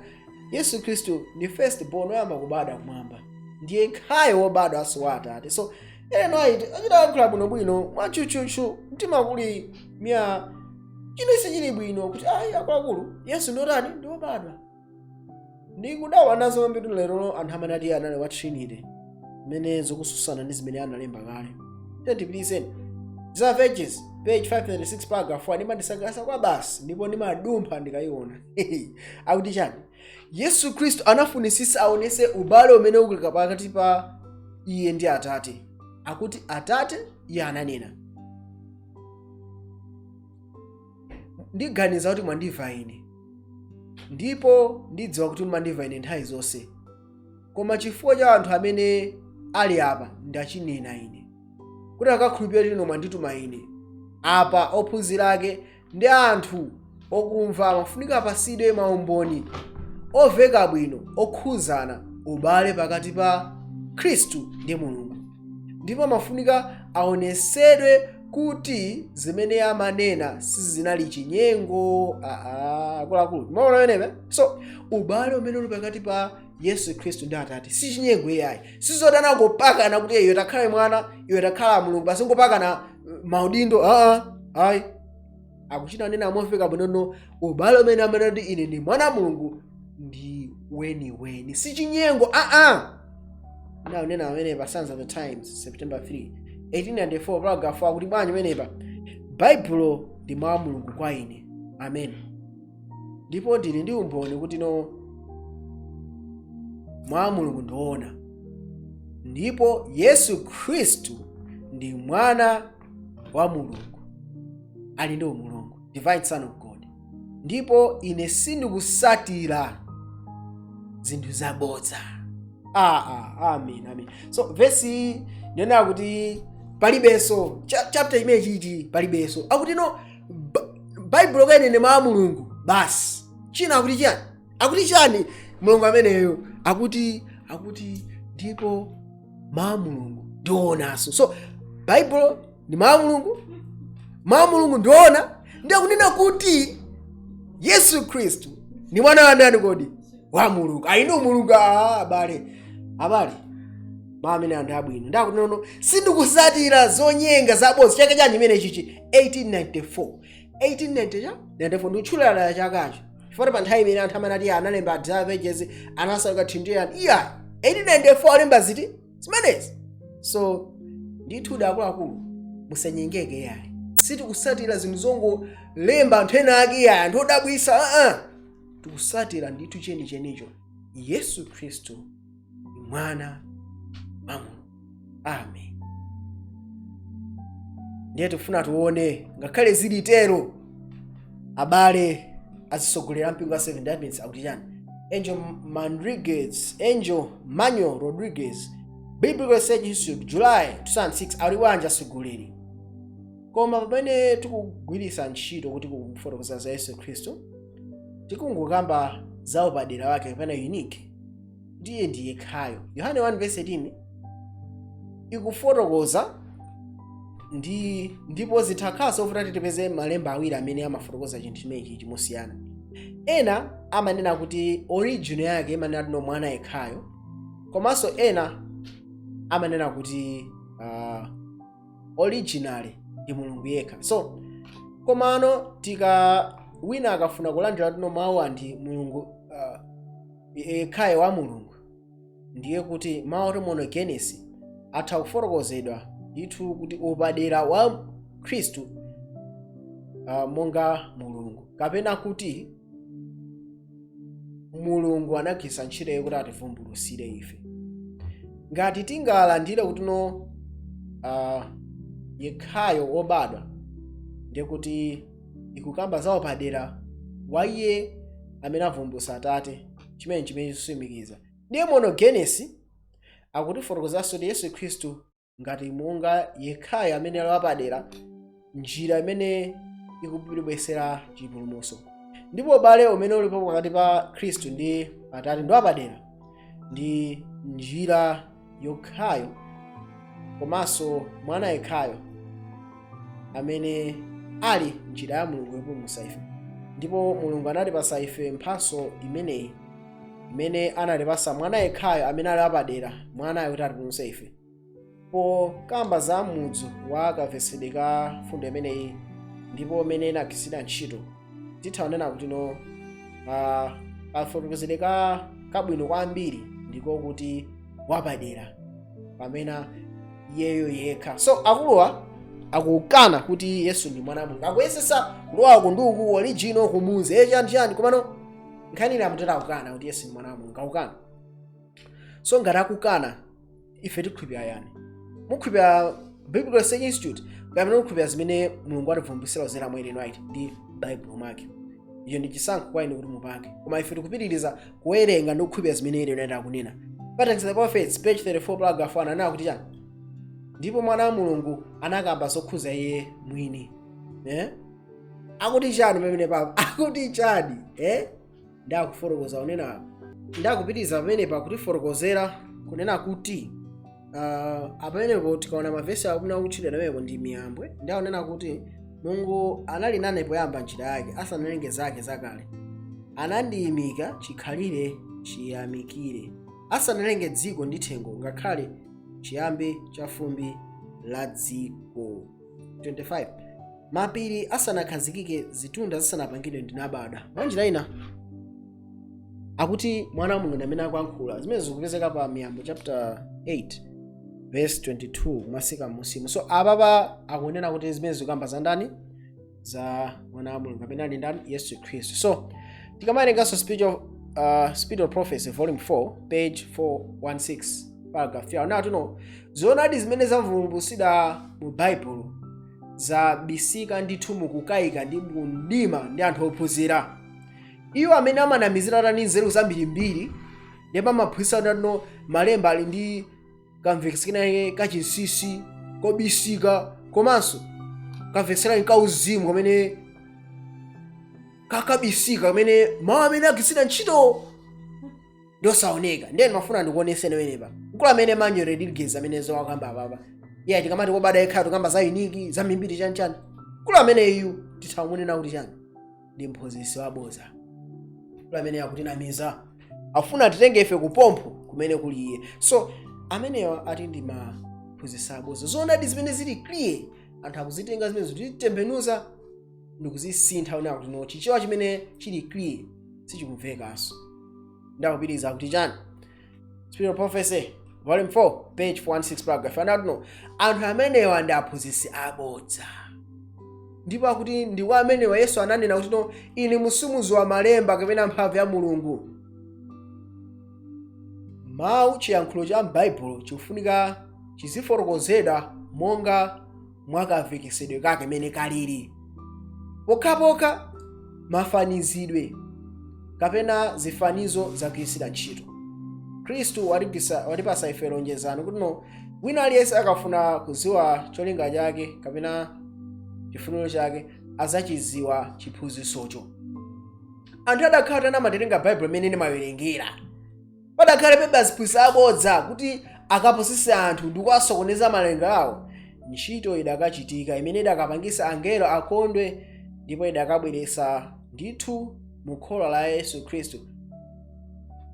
Yesu Khristu ndi first born, woyamba kubadwa kumwamba, ndiye yekhayo wobadwanso wa Atate. So Ellen White achitayankhula bwinobwino mwatchutchutchu, mtima kuli mya chino sichili bwino kuti ayi, akuluakulu, Yesu ndotani? Ndi wobadwa. Ndikudawa nazo kwambiri lero anthu amene ati anali wa Trinity, zimene zikususana ndi zimene analemba kale. Tendipilizeni Desire of Ages, page 536, paragraph 1, imandisangalatsa kwa basi ndipo ndimadumpha ndikayiona. Akuti chani? Yesu Khristu anafunisisa aonese ubale umene ukulika pakati pa iye ndi Atate. Akuti Atate, iye ananena, ndiganiza kuti mwandimva ine, ndipo ndidziwa kuti mumandimva ine nthawi zonse, koma chifukwa cha anthu amene ali apa ndachinena ine, kuti akakhulupirire inu mwandituma ine. Apa ophunzira ake ndi anthu okumva amafunika apasidwe maumboni oveka bwino okhuzana ubale pakati pa Khristu ndi Mulungu, ndipo amafunika aonesedwe Kuti zimene amanena sizinali chinyengo. Akuluakulu, maona pamenepa? So ubale umene uli pakati pa Yesu Khristu ndi Atate si chinyengo iyayi, sizodana ngopakana kuti iwe takhala mwana, iwe takhala Mulungu, basi ngopakana maudindo. Aa, ayi, akuchita nena mofika bwinono. Ubale umene amene kuti ine ndi mwana wa Mulungu ndi weniweni, si chinyengo. Aa, naunena pamenepa Signs of the Times, September 3, 1894, paragraph akuti bwanji pamenepa? Baibulo ndi mawu a Mulungu kwa ine, amen, ndipo ndili ndi umboni kuti no, mawu a Mulungu ndiona, ndipo Yesu Khristu ndi mwana wa Mulungu, ali ndi umulungu, divine son of God, ndipo ine sindikusatira zinthu zabodza. Amen, amen. So vesi ndionera kuti palibenso chapter imene chichi palibenso akuti no, Baibulo kaenene mawu a Mulungu basi. China akuti chani? Akuti chani Mulungu ameneyo? Akuti ndipo mawu a Mulungu ndionanso. So Baibulo ndi mawu a Mulungu, mawu a Mulungu ndiona, ndi akunena kuti Yesu Khristu ndi mwana wa ndani kodi? Wa Mulungu, ali ndi umulungu. Abale, abale, mawu amene anthu abwino ndakuti nono, sindikusatira zonyenga zabodza. Chaka chanji imene chichi? 1894, 1890 cha 94, ndikutchulira chakacho chifukwa pa nthawi imene anthu amanati analemba Desire of Ages, anasaluka thindirani iya, 1894 alemba ziti zimenezi. So ndithu, akuluakulu, musanyengeke yayi. Sitikusatira zinthu zongolemba anthu ena ake yayi, anthu odabwisa. Tikusatira ndithu chenichenicho, Yesu Khristu ndi mwana wa Mulungu, amen. Ndiye tifuna tione ngakhale zili tero, abale azisogolera mpingo wa Seventh Adventist akuti chani? Angel Manriguez, Angel Manuel Rodriguez, Biblical Research Institute, July 2006, ali bwanji asogoleri? Koma pamene tikugwiritsa ntchito kuti kufotokoza za Yesu Khristu, tikungokamba za upadera wake kapena unique, ndiye ndi yekhayo. Yohane 1:18 ikufotokoza ndi ndipo zithakhaso zovuta tipeze malemba awiri amene amafotokoza chinthu chimenechi chimosiyana. Ena amanena kuti original yake imanena tino mwana yekhayo, komanso ena amanena kuti originally ndi Mulungu yekha. So komano tika wina akafuna kulandira tino mawu andi Mulungu yekhayo wa Mulungu, ndiye kuti mawu oti monogenes atha kufotokozedwa ndithu kuti upadera wa Khristu monga Mulungu, kapena kuti Mulungu anagwiritsa ntchito kuti ativumbulutsire ife. Ngati tingalandire kutino yekhayo wobadwa, ndiye kuti ikukamba za upadera wa iye amene avumbulutsa Atate, chimene chisimikiza. Ndiye monogenes akutifotokozanso kuti Yesu Khristu ngati monga yekhayo amene ali wapadera, njira imene ikubwesera chipulumutso, ndipo ubale umene ulipo pakati pa Khristu ndi Atate ndi wapadera, ndi njira yokhayo komanso mwana yekhayo amene ali njira ya Mulungu yopulumutsa ife. Ndipo Mulungu anatipasa ife mphatso imeneyi imene anatipasa mwana yekhayo amene ali wapadera, mwanayo kuti atipulumutse ife. Pokamba za mudzi wa kamvetsedwe ka fundo imeneyi ndipo imene inagwiritsidwa ntchito, titha kunena kuti no, kafotokozedwe ka kabwino kwambiri ndiko kuti wapadera pamene iyeyo yekha. So akuluwa akukana kuti Yesu ndi mwana wa Mulungu, akuyesesa kulowa ndi uku original kumuzi e chani chani, komano nkhani ili amutera akukana kuti Yesu ndi mwana wa Mulungu, akukana. So ngati akukana, ife tikhulupirira yani? Mukhulupirira Biblical Research Institute kapena mukhulupirira zimene Mulungu ativumbusira kudzera mwa Ellen White ndi Baibulo mwake? Iyo ndi chisankho kwa inu kuti mupange, koma ife tikupitiriza kuwerenga ndi kukhulupirira zimene Ellen White akunena. Patriarchs and Prophets, page 34, paragraph 1, anena kuti chani? Ndipo mwana wa Mulungu anakamba zokhuza iye mwini, eh? Akuti chani pamene papa? Akuti chani, eh? Ndakufotokoza kunena, ndakupitiriza pamene pakutifotokozera kunena kuti Apamenepo tikaona mavesi akumene akutchedwa pamenepo ndi Miyambo, ndi akunena kuti Mulungu anali nane poyamba njira yake, asanalenge zake zakale, anandiyimika chikhalire chiyamikire, asanalenge dziko ndi thengo, ngakhale chiyambi cha fumbi la dziko. 25 Mapiri asanakhazikike, zitunda zisanapangidwe, ndinabadwa. Mwanjira ina akuti Mwana wa Mulungu amene akuyankhula zimene zikupezeka pa Miyambo chapter 8 verse 22 kumasika musimu. So apapa akunena kuti zimene zikuyamba za ndani? Za Mwana wa Mulungu amene ali ndani? Yesu Khristu. So tikamawerenganso Spirit of Prophecy volume 4 page 416 paragraph 3, akunena tuno zoonadi zimene zavumbulutsidwa mu Baibulo zabisika ndithu mukukayika ndi mumdima ndi anthu ophunzira, iwo amene amanamizira tani nzeru zambirimbiri, ndipo amaphunzitsa tano malemba ali ndi kamvekesedwe kachinsinsi kobisika, komanso kamvekesedwe kauzimu kamene kakabisika, kamene mawu amene agwiritsidwa ntchito ndiosaoneka. Ndiye ndimafuna ndikuoneseni wenepa mkulu amene Manuel Rodriguez amene zowakamba apapa. Iye tikamati kobada yekhayo, tikamba za unique zambirimbiri chanichani, mkulu amene iyu tithamunena kuti chani? Ndi mphunzitsi waboza. Mkulu amene akutinamiza, afuna titenge ife kupompho kumene kuli iye. So amenewa ati ndi maphunzitsi aboza. Zoonadi zimene zili clear, anthu akuzitenga zimene zikuzitembenuza ndikuzisintha, una kuti no, Chichewa chimene chili clear sichikumvekanso. Ndakupitiriza kuti chani? Spirit of Prophecy volume 4 page 416 paragraph anati no, anthu amenewa ndi aphunzitsi abodza, ndipo akuti ndi kwa amenewa Yesu ananena kuti no, ine musimuziwa malemba kapena mphamvu ya Mulungu. Mawu, chiyankhulo cha m'Baibulo chikufunika chizifotokozedwa monga mwakamvekesedwe kake mene kalili, pokhapokha mafanizidwe kapena zifanizo zagwiritsidwa ntchito. Khristu watipasa ife lonjezano kuti no, wina aliyense akafuna kuziwa cholinga chake kapena chifuniro chake azachiziwa chiphunzitsocho. Anthu adakhala tana amatenga Baibulo imene ndimawerengera, padakhale pebe aziphunzitsi abodza kuti akapusise anthu ndi kuwasokoneza malenga awo, ntchito idakachitika imene idakapangisa angelo akondwe, ndipo idakabweretsa ndithu mu khola la Yesu Khristu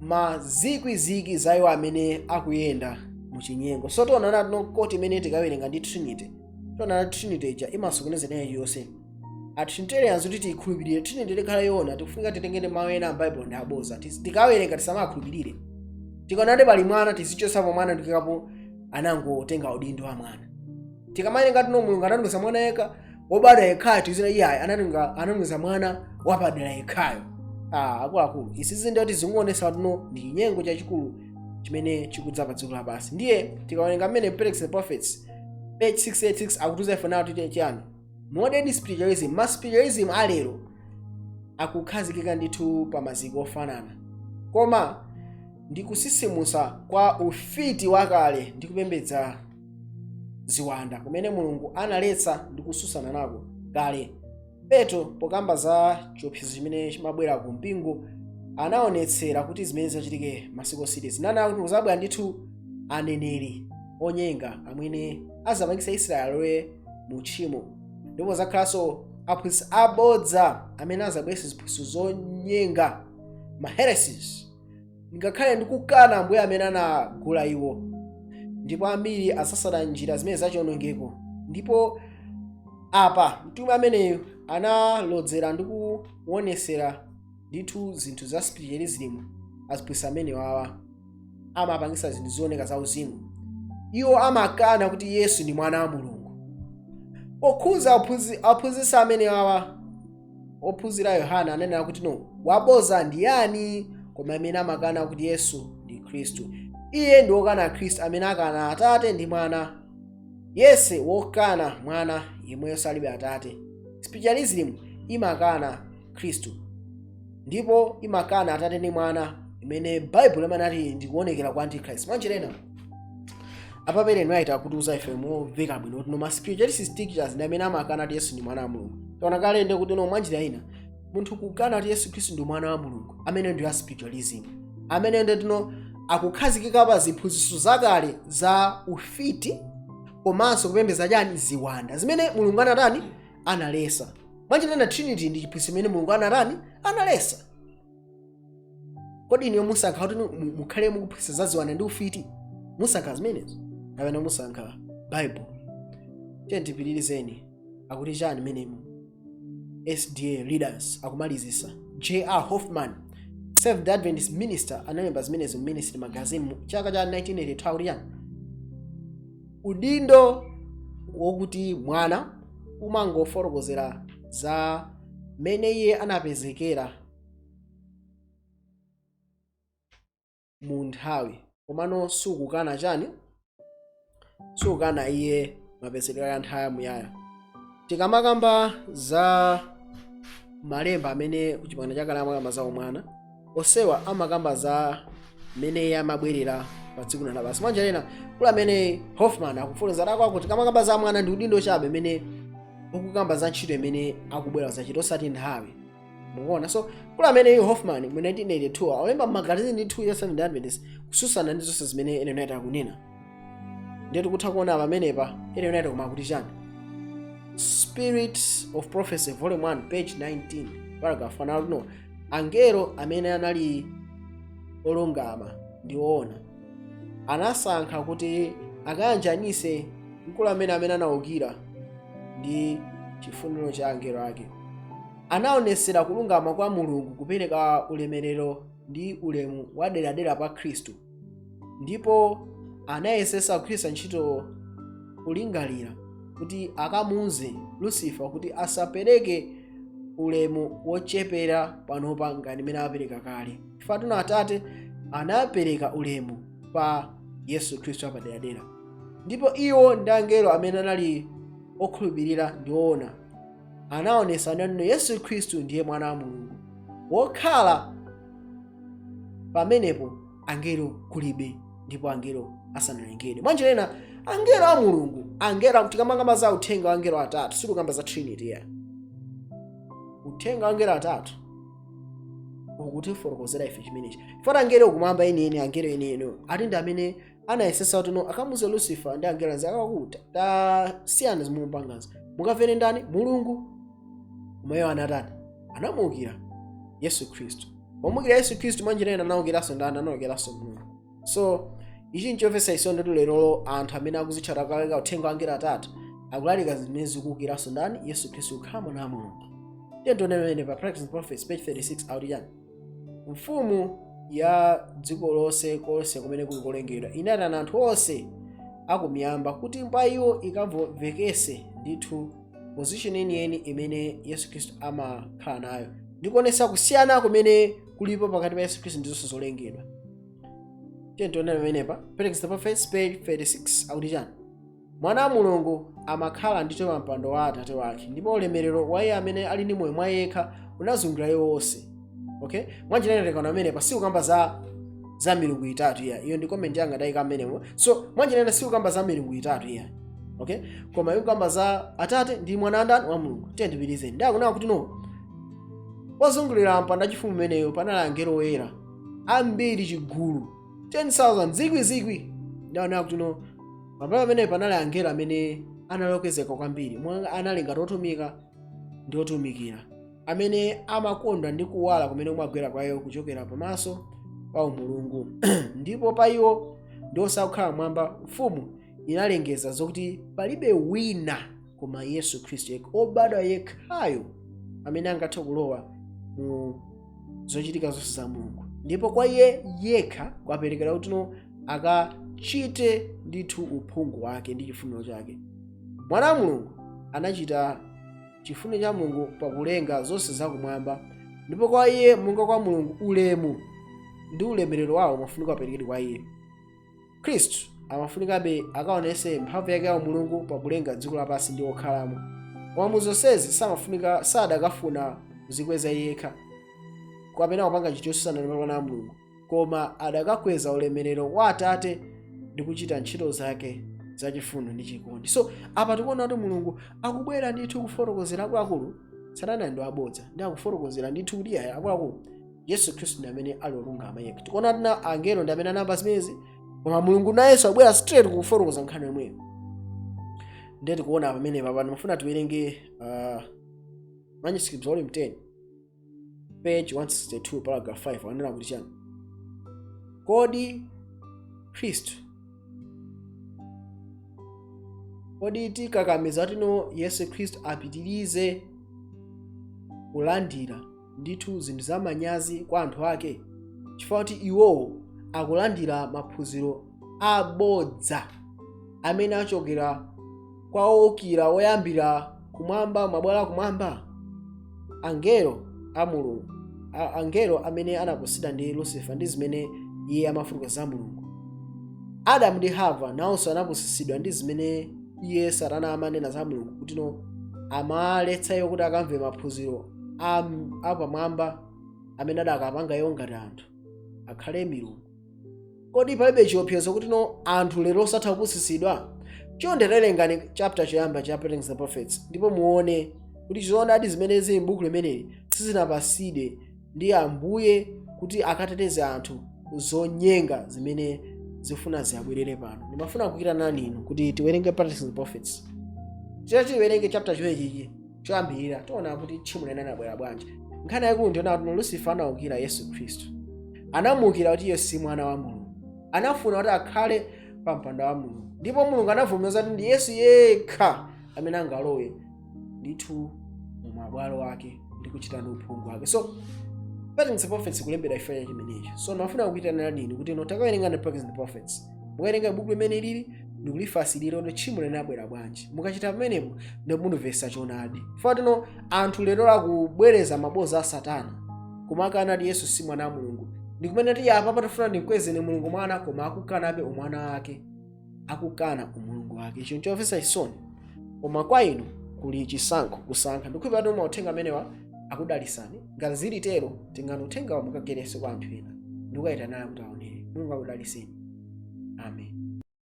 ma zikwizikwi za iwo amene akuyenda muchinyengo. So tionana tino koti imene tikawerenga ndi Trinity, tionana Trinity ija imasokoneza ineyo yonse. A Trinitarians, kuti tiyikhulupirire Trinity likhala yoona, tikufunika titengere mawu ena m'Baibulo ndi aboza. Tikawerenga tisamakhulupirire. Tikaona pali mwana, tizichosapo mwana ndikikapo anangotenga udindo wa mwana. Tikamawerenga tino Mulungu anatumiza mwana yekha wobadwa yekhayo, tizina iyayi, anatumiza mwana wapadera yekhayo. Ah, akuluakulu, izi zindoti zikuonesa tino ndi chinyengo chachikulu chimene chikudza pa dziko lapansi. Ndiye tikawerenga mmene Perek the Prophets page 686 akutiuza ife nawo titi chani? Modern spiritualism, ma spiritualism alero akukhazikika ndithu pa maziko ofanana, koma ndi kusisimusa kwa ufiti wakale ndi kupembedza ziwanda kumene Mulungu analetsa ndi kususana nako kale. Petro pokamba za chiopsezo chimene chimabwera ku mpingo anaonetsera kuti zimene zachitike masiku osiriza, nana kuti kuzabwera ndithu aneneri onyenga amene azapangisa Israeli alowe mu tchimo, ndipo zakhalanso aphunzitsi abodza amene azabweretsa ziphunzitso zonyenga, ma heresies, ngakhale ndikukana Ambuye amene anagula iwo, ndipo ambiri azasata njira zimene zachiwonongeko. Ndipo apa mtumwi ameneyu analodzera ndi kuonesera ndithu zinthu za spiritualism. Aziphunzitsi amenewawa amapangisa zinthu zooneka za uzimu. Iwo amakana kuti Yesu ndi Mwana wa Mulungu. Pokhudza aphunzitsi amenewawa, ophunzira Yohana ananena kuti no, waboza ndi yani koma amene amakana kuti Yesu ndi Khristu? Iye ndi wokana Khristu amene akana Atate ndi Mwana. Yense wokana Mwana yemweyo salibe Atate. Spiritualism imakana Khristu ndipo imakana Atate ndi Mwana, imene Baibulo imanati ndikuonekera kwa Antichrist. Mwanjira ina apa pene Wright akutiuza ife momveka bwino kuti no, ma spiritualist teachers ndi amene amakana kuti Yesu ndi Mwana wa Mulungu. Taona kale ndi kuti no, mwanjira ina munthu kukana kuti Yesu Khristu ndi Mwana wa Mulungu, amene ndi ya spiritualism, amene ndi tino Akukhazikika pa ziphunzitso zakale za ufiti komanso kupembedza chani? Ziwanda, zimene Mulungu anatani? Analesa. Mwanjira Trinity ndi chiphunzitso imene Mulungu anatani? Analesa. Kodi iniyo musankha kuti mukhale mukuphunzitsa za ziwanda ndi ufiti? Musankha zimenezo kapena musankha Bible? Tiye tipitirizeni. Akuti chani menemu? SDA leaders akumalizisa. J.R. Hoffman, Seventh Adventist minister, analemba zimenezo mu Ministry Magazine mu chaka cha 1982. Akuti chani? Udindo wokuti mwana umangofotokozera za mmene iye anapezekera mu nthawi, komano sukukana chani? Sukukana iye mapezedwe ya nthawi yamuyaya. Tikamakamba za malemba amene kuchipangano chakale amakamba za umwana, onsewa amakamba za mmene iye amabwerera pa dziko lapansi. Mwanjira ina, kula amene Hoffman akufotokoza ako kuti kamakamba za mwana ndi udindo chabe imene ukukamba za ntchito imene akubwera zachita, osati nthawi. Mukuona? So kula amene Hoffman mu 1982 alemba magazini ndithu ya Seventh Adventist kususana ndi zonse zimene Ellen White akunena. Ndiye tikutha kuona pamenepa Ellen White koma akuti chani? Spirit of Prophecy, volume 1, page 19, paragraph 1, akuti no, angelo amene anali olungama ndi oona anasankha kuti akayanjanise mkulu amene anawukira ndi chifuniro cha angelo ake. Anaonesera kulungama kwa Mulungu kupereka ulemerero ndi ulemu waderadera pa Khristu, ndipo anayesesa kugwiritsa ntchito kulingalira kuti akamuuze Lucifer kuti asapereke ulemu wochepera panopa ngati mmene apereka kale, chifukwa tuna Atate anapereka ulemu pa Yesu Khristu apaderadera, ndipo iwo ndi angelo amene anali okhulupirira ndi oona anaonesa nano Yesu Khristu ndiye Mwana wa Mulungu wokhala pamenepo angelo kulibe ndipo angelo asanalengedwe. Mwanjira ina, angelo a Mulungu, angelo, tikamakamba za uthenga wa angelo atatu, sitikukamba za Trinity ya uthenga wa angelo atatu. Ukutifotokozera ife chimenechi fota angelo kumwamba enieni, angelo enieni ati ndi amene anayesesa kuti no, akamuze Lucifer ndi angelo anzake akakuti tasiyana zimupangazi, mukamvere ndani? Mulungu. Umeyo anatani? Anamuukira Yesu Khristu. Pomukira Yesu Khristu, mwanjira ina anawukiranso ndani? Anawukiranso Mulungu. So ichi nchomvetsa chisoni ndithu. Lerolo anthu amene akuzitchata kulalika uthenga wa angelo atatu akulalika zimene zikuwukiranso ndani? Yesu Khristu kukhala Mwana wa Mulungu. Tiye tione pamene pa Practice and Prophets, page 36, akuti chani? Mfumu ya dziko lonse, konse kumene kuli kolengedwa, inayitana anthu onse akumiyamba kuti pa iwo ikamvekese ndithu position yeniyeni imene Yesu Khristu amakhala nayo, ndikuonesa kusiyana kumene kulipo pakati pa Yesu Khristu ndi zonse zolengedwa. Tiye tione pamenepa Practice the Prophets, page 36, akuti chani? Mwana wa Mulungu amakhala ndithu pa mpando wa Atate wake, ndipo ulemerero wa iye amene ali ndi moyo mwa yekha unazungulira iwo onse. Okay, mwanjira ina tikaona pamenepa sikukamba za milungu itatu iya. Iyo ndi comment yanga ndayika amenemo. So mwanjira ina sikukamba za milungu itatu iya, okay, koma ikukamba za Atate ndi Mwana ndani? Wa Mulungu. Tiye ndipitizeni. Ndakunena kuti no, pozungulira mpando wachifumu umeneyo panali angelo oyera ambiri, chigulu 10,000, zikwi zikwi. Ndaonera kuti no, pamalo pamene panali angelo amene analokezeka kwambiri, mwa anali ngati otumika ndi otumikira amene amakondwa ndi kuwala kumene kumagwera kwa iwo kuchokera pamaso pa umulungu, ndipo pa iwo ndi osakukhala mwamba mfumu inalengeza zokuti palibe wina koma Yesu Khristu yekha, obadwa yekhayo, amene angathe kulowa mu zochitika zonse za Mulungu, ndipo kwa iye yekha kwaperekedwa kuti no, akachite ndithu uphungu wake ndi chifuniro chake. Mwana wa Mulungu anachita chifuniro cha Mulungu pakulenga zonse zakumwamba, ndipo kwa iye monga kwa Mulungu ulemu ndi ulemerero wawo umafunika aperekedwe kwa iye. Khristu amafunikabe akaonese mphamvu yake ya Mulungu pakulenga dziko lapansi ndi okhalamo, koma mu zonsezi samafunika, sadakafuna kuzikweza iye yekha kapena kupanga chinthu chosusana ndi mapulani a Mulungu, koma adakakweza ulemerero wa Atate ndi kuchita ntchito zake zachifundo ndi chikondi. So apa tikuona kuti Mulungu akubwera ndithu kufotokozera akuluakulu, Satana ndi abodza, ndi akufotokozera ndithu kuti aya akuluakulu. Yesu Khristu ndi amene ali olungama yekha. Tikuona tina angelo ndi amene anamba zimenezi, koma Mulungu nayenso abwera straight kufotokoza nkhani yomweyo. Ndiye tikuona pamenepa pano mafuna tiwerenge Manuscript Volume 10, page 162, paragraph 5. Anena kuti chani? Kodi Khristu, kodi tikakamiza tino Yesu Khristu apitirize kulandira ndithu zinthu zamanyazi kwa anthu ake, chifukwa kuti iwowo akulandira maphunziro abodza amene achokera kwa owukira woyambira kumwamba, mabwalo kumwamba? Angelo a Mulungu, angelo amene anapusidwa ndi Lucifer ndi zimene iye amafotokoza za Mulungu. Adamu ndi Hava nawonso anapusisidwa ndi zimene iye Satana amanena za Mulungu, kuti no amaletsa iwo kuti akamve maphunziro apamwamba amene adakapanga iwo ngati anthu akhale milungu. Kodi palibe chiopsezo kuti no anthu lero osatha kupusisidwa? Chonde tawerengani chapter choyamba cha Paintings the Prophets ndipo muone kuti zoonadi zimene zili m'buku limeneli sizinapasidwe ndi Ambuye kuti akateteze anthu zonyenga zimene zifuna ziyabwerere pano. Ndimafuna kuyitanani inu kuti tiwerenge Paintings the Prophets. Tiyeni tiwerenge chapter chimenechichi choyambirira, tiona kuti tchimo lene linabwera bwanji. Nkhani yaikulu ndiona kuti Lucifer anawukira Yesu Khristu, anamuukira kuti iye si mwana wa Mulungu, anafuna kuti akhale pa mpando wa Mulungu, ndipo Mulungu anavomereza kuti ndi Yesu yekha amene angalowe ndithu mu mabwalo ake ndi kuchita ndi uphungu wake. So Paintings the Prophets kulembedwa chifukwa cha chimenechi. So ndimafuna kuyitanirani inu kuti ino takawerengani Paintings the Prophets, mukawerenga buku limene lili ndikulifasilira kuti tchimo linabwera bwanji. Mukachita pamenepo ndi mundimvesa choonadi, chifukwa tino anthu lero akubwereza maboza a Satana kumakana kuti Yesu si mwana wa Mulungu, ndi kumene ti apa patifuna ndimkwezeni Mulungu mwana, koma akukanabe umwana wake, akukana umulungu wake. Icho nchomvetsa chisoni, koma kwa inu kuli chisankho kusankha. Ndikukhulupirira kuti mauthenga amenewa akudalisani. Ngati zili tero, tengani uthengawo mukagerenso kwa anthu ena ndikukayitanana kuti aonere. Mulungu akudaliseni. Amen.